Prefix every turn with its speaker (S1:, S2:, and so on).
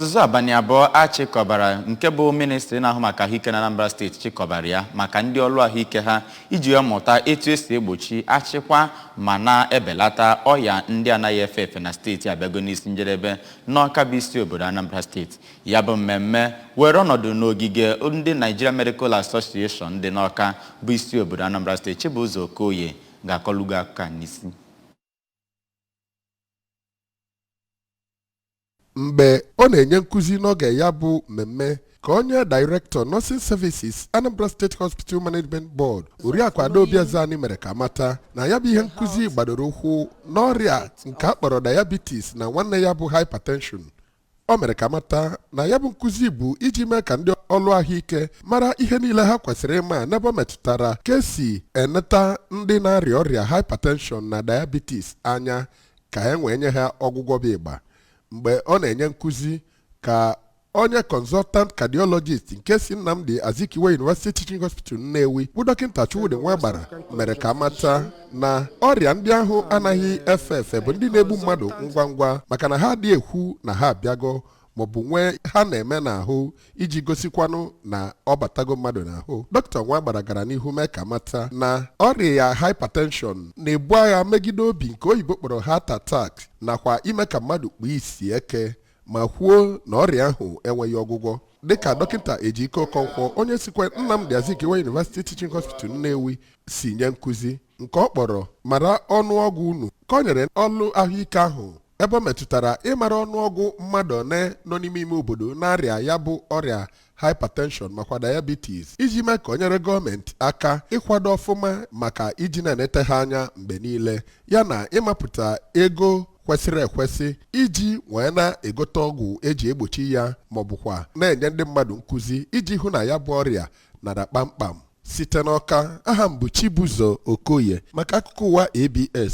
S1: Ọzụzụ abalị 2 achịkọbara, nke bụ ministri na-ahụ maka ahụike na Anambra Steeti chịkọbara ya maka ndị ọrụ ahụike ha iji wee mụta etu esi egbochi, achịkwa ma na-ebelata ọya ndị anaghị efe efe na steeti, abịago n'isi njedebe n'Ọka bụ isi obodo Anambra Steeti. Ya bụ mmemme were ọnọdụ n'ogige ndị Nigeria Medical Association dị n'Ọka bụ isi obodo Anambra Steeti. Chibụzọ Okoye ga-akọlugo akụkọ n'isi.
S2: Mgbe ọ na-enye nkụzi n'oge ya bụ mmemme, ka onye Director, Nursing Services, Anambra State Hospital Management Board, Oriakụ Adaobi Ezeani, mere ka mata na ya bụ ihe nkụzi gbadoro ụkwụ n'ọrịa nke a kpọrọ diabetes na nwanne ya bụ hypertension. O mere ka mata na ya bụ nkụzi bụ iji mee ka ndị ọlụ ahụike mara ihe niile ha kwesịrị ịma n'ebe ọ metụtara ka esi eneta ndị na-arịa ọrịa hypertension na diabetes anya, ka e wee nye ha ọgwụgwọ bụ ịgba. Mgbe ọ na-enye nkụzi, ka onye consultant cardiologist nke si Nnamdi Azikiwe University Teaching Hospital, Nnewi, bụ Dọkịta Chukwudi Nwagbara, mere ka mata na ọrịa ndị ahụ anaghị efe efe bụ ndị na-egbu mmadụ ngwa ngwa, maka na ha adịghị ekwu na ha abịago maọbụ nwee ha na-eme n'ahụ iji gosikwanụ na ọ batago mmadụ n'ahụ. Dọkịta Nwagbara gara n'ihu mee ka mata na ọrịa ya hypertension na-ebu agha megide obi, nke oyibo kpọrọ heart attack, nakwa ime ka mmadụ kpuo isi eke, ma kwuo na ọrịa ahụ enweghị ọgwụgwọ. Dịka Dọkịta Ejike Okonkwo, onye sikwa Nnamdi Azikiwe University Teaching Hospital, Nnewi, si nye nkụzi nke ọ kpọrọ "Mara ọnụọgụ unu", ka o nyere ọlụ ahụike ahụ ebe ọ metụtara ịmara ọnụọgụ mmadụ one nọ n'ime ime obodo na-arịa ya bụ ọrịa hypertension makwa diabetes, iji mee ka o nyere gọọmenti aka ịkwado ọfụma maka iji na-enete ha anya mgbe niile, ya na ịmapụta ego kwesịrị ekwesị iji wee na-egote ọgwụ eji egbochi ya, maọbụkwa na-enye ndị mmadụ nkụzi iji hụ na ya bụ ọrịa nara kpamkpam. Site n'Ọka, aha m bụ Chibụzọ Okoye maka akụkọ ụwa ABS.